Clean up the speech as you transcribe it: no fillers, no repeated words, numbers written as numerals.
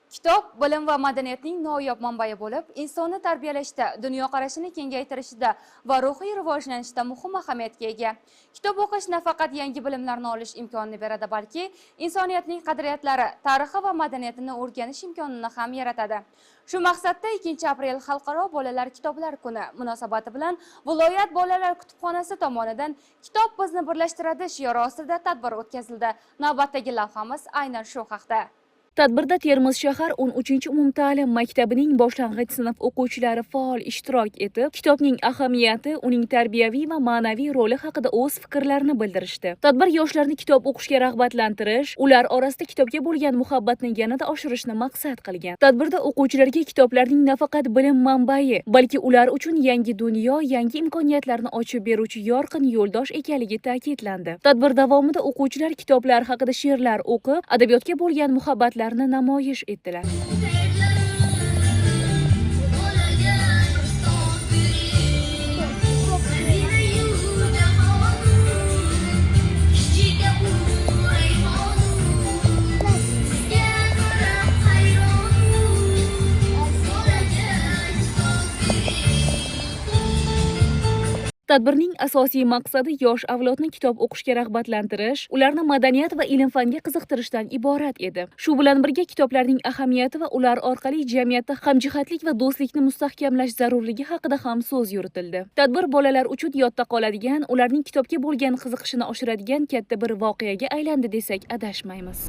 Kitob bilim va madaniyatning noyob manbai bo'lib, insonni tarbiyalashda, dunyoqarashini kengaytirishida va ruhiy rivojlanishda muhim ahamiyatga ega. Kitob o'qish nafaqat yangi bilimlarni olish imkonini beradi, balki insoniyatning qadriyatlari, tarixi va madaniyatini o'rganish imkonini ham yaratadi. Shu maqsadda 2-aprel Xalqaro bolalar kitoblar kuni munosabati bilan viloyat bolalar kutubxonasi tomonidan "Kitob bizni birlashtiradi" shiori ostida tadbir o'tkazildi. Navbatdagi lavhamiz aynan shu haqda. Tadbirda Termiz shahar 13-umumta'lim maktabining boshlang'ich sinf o'quvchilari faol ishtirok etib, kitobning ahamiyati, uning tarbiyaviy va ma'naviy roli haqida o'z fikrlarini bildirishdi. Tadbir yoshlarni kitob o'qishga rag'batlantirish, ular orasida kitobga bo'lgan muhabbatni yanada oshirishni maqsad qilgan. Tadbirda o'quvchilarga kitoblarning nafaqat bilim manbai, balki ular uchun yangi dunyo, yangi imkoniyatlarni ochib beruvchi yorqin yo'ldosh ekanligi ta'kidlandi. Tadbir davomida o'quvchilar kitoblar haqida she'rlar o'qib, adabiyotga bo'lgan muhabbatlarini namoyish etdilar. Bolaga kitob bering, xazinayu jahonu, kichikka bu rayhonu, sizga qarab hayronu, bolaga kitob bering. Tadbirning asosiy maqsadi yosh avlodni kitob o'qishga rag'batlantirish, ularni madaniyat va ilm-fanga qiziqtirishdan iborat edi. Shu bilan birga kitoblarning ahamiyati va ular orqali jamiyatda hamjihatlik va do'stlikni mustahkamlash zarurligi haqida ham so'z yuritildi. Tadbir bolalar uchun yodda qoladigan, ularning kitobga bo'lgan qiziqishini oshiradigan katta bir voqeaga aylandi desak adashmaymiz.